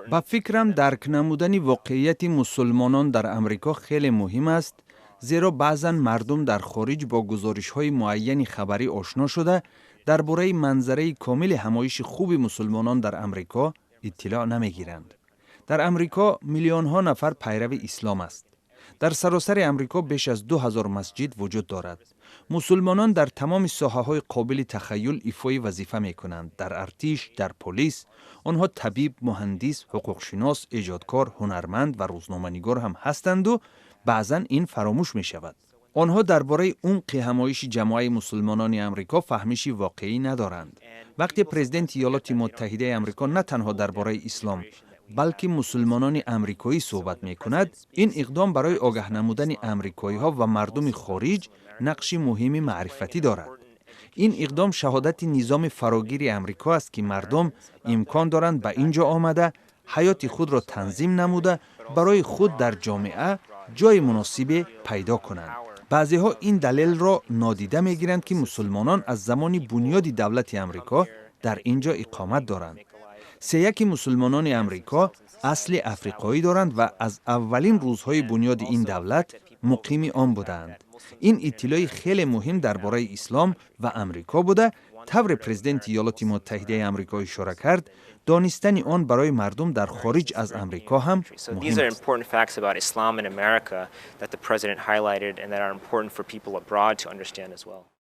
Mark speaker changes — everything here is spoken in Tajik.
Speaker 1: Ба фикрам, дарк намудани воқеияти мусулмонон дар Амрико хеле муҳим аст, зеро баъзан мардум дар хориҷ бо гузоришҳои муайяни хабарӣ ошно шуда, дар бораи манзараи комили ҳамоиши хуби мусулмонон дар Амрико иттилоъ намегиранд. Дар Амрико миллионҳо нафар пайрави ислом аст. Дар саросари Амрико беш аз 2000 масҷид вуҷуд дорад. Мусулмонон дар тамоми соҳаҳои қобили тахаюл ифои вазифа мекунанд: дар артиш, дар полис. Онҳо табиб, муҳандис, ҳуқуқшинос, эҷодкор, ҳунарманд ва рӯзноманигор ҳам ҳастанду баъзан ин фаромӯш мешавад. Онҳо дар бораи умқи ҳамоиши ҷамоаи мусулмонони Амрико фаҳмиши воқеӣ надоранд. Вақте президенти Иёлоти Муттаҳидаи Амрико на танҳо дар бораи ислом, балки мусулмонони амрикоӣ суҳбат мекунад, ин иқдом барои огаҳ намудани амрикоиҳо ва мардуми хориҷ нақши муҳими маърифатӣ дорад. Ин иқдом шаҳодати низоми фарогири Амрико аст, ки мардум имкон доранд ба ин ҷо омада, ҳаёти худро танзим намуда, барои худ дар ҷомеа ҷойи муносибе пайдо кунанд. Баъзеҳо ин далелро нодида мегиранд, ки мусулмонон аз замони бунёди давлати Амрико дар ин ҷо иқомат доранд. Сеяки мусулмонони Амрико асли африқоӣ доранд ва аз аввалин рӯзҳои бунёди ин давлат муқими он будаанд. Ин иттилои хеле муҳим дар бораи ислом ва Амрико буда, тавре президенти Иёлоти Муттаҳидаи Амрико ишора кард, донистани он барои мардум дар хориҷ аз Амрико ҳам муҳим аст.
Speaker 2: That the president highlighted and that are important for people abroad to understand as well.